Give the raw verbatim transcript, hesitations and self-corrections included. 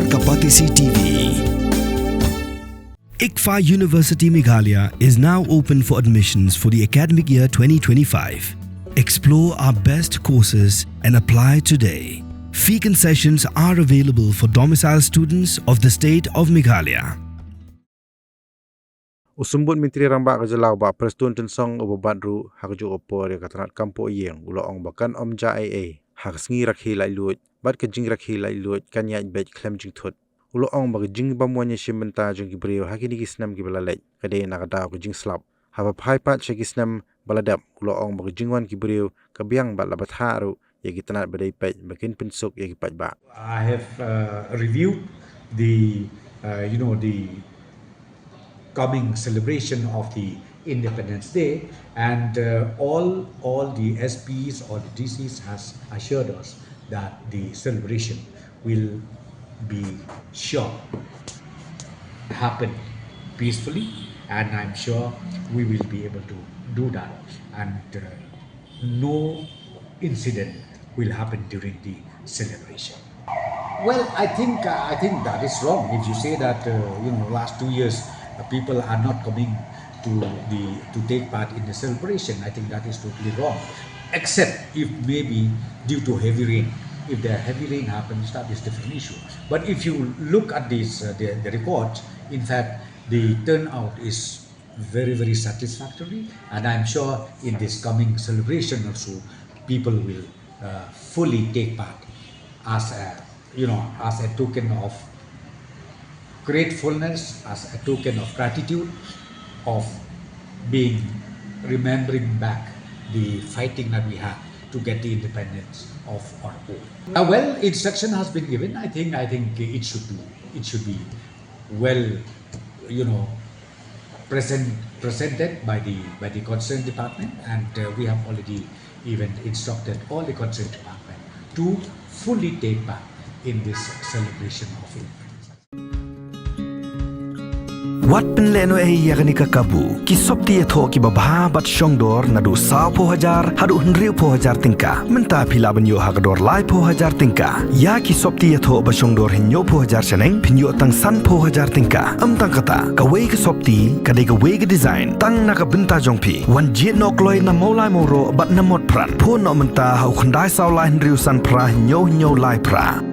Kapatisi T V. ICFAI University Meghalaya is now open for admissions for the academic year twenty twenty-five. Explore our best courses and apply today. Fee concessions are available for domicile students of the state of Meghalaya. U Symbud Myntri Rangbah ka jylla u Bah Prestone Tynsong uba bat ruh ha kajuh ka por ïa ka tnat kam poh ïing u la ong ba kan ym jah ei ei ha ka sngi rakhe laitluid bad ka jingrakhe laitluid kan ïaid beit khlem jingthut. U la ong ba ka jingbym wan ïashim bynta jong ki briew ha kine ki snem kiba la leit ka dei na ka daw ka jingslap. Haba phai pat sha ki snem ba la dep u la ong ba ka jingwan ki briew ka biang bad la bthah ruh ïa ki tnat ba dei peit ba kin pynsuk ïa ki paidbah. I have uh, reviewed the uh, you know the coming celebration of the Independence Day, and uh, all all the S Ps or the D Cs has assured us that the celebration will be sure happen peacefully, and I'm sure we will be able to do that, and uh, no incident will happen during the celebration. Well, I think uh, I think that is wrong. If you say that uh, you know last two years uh, people are not coming to the to take part in the celebration, I think that is totally wrong. Except if maybe due to heavy rain, if the heavy rain happens, that is different issue. But if you look at this uh, the, the record, in fact, the turnout is very very satisfactory, and I'm sure in this coming celebration also people will uh, fully take part as a you know as a token of gratefulness, as a token of gratitude, of being remembering back the fighting that we had to get the independence of our own. Uh, well, instruction has been given. I think I think it should be it should be well, you know, present presented by the by the concerned department, and uh, we have already even instructed all the concerned department to fully take part in this celebration of independence. Wat pynlehnohei ïa kane ka kabu. Ki sopti ïathoh kiba bha bad shongdor naduh sawphew hajar haduh hynriewphew hajar tyngka. Mynta phi lah ban ïoh ha ka dor laiphew hajar tyngka. Ïa ki sopti ïathoh ba shongdor hynñiewphew hajar shaneng phin ïoh tang sanphew hajar tyngka. Ym tang kata, kawei ka sopti ka dei kawei ka design tang na ka bynta jong phi. Wan jied noh kloi na Mawlai Mawroh bad na Motphran. Phone noh mynta ha u khyndai saw lai hynriew san phra hynñiew hynñiew lai phra.